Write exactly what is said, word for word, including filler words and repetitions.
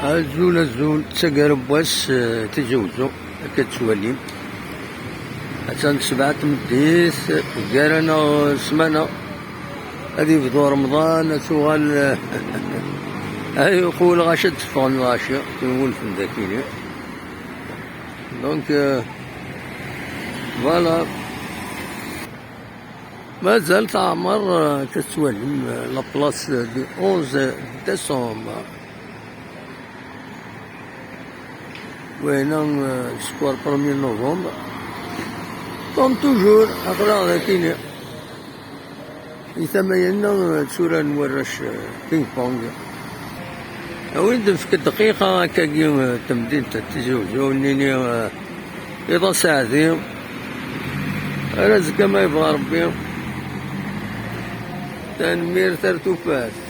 Azul, azul, d taggara n wass, eh, Tizi Wezzu, akka tettwalim. Attan sebɛa tmeddit, gar-aneɣ, eh, ssmana. Ad yebdu Remḍan, ad tuɣal, eh, ay, qewleɣ acu ad d-teffɣen lɣaci, tin wulfen dakini. Donc, euh, voilà. Mazal teɛmer, euh, tettwalim, euh, la place du onze décembre. Wayna, euh, square premier novembre. Comme toujours, aql-aɣ dakini. Di tama-ya-nneɣ, tturaren warrac, eh, ping-pong. A win d-nefk dqiqa akkagi, eh, tamdint n Tizi Wezzu, nini, eh, iḍ aseɛdi. Ar azekka ma yebɣa Rebbi. Tanemmirt ar tufat.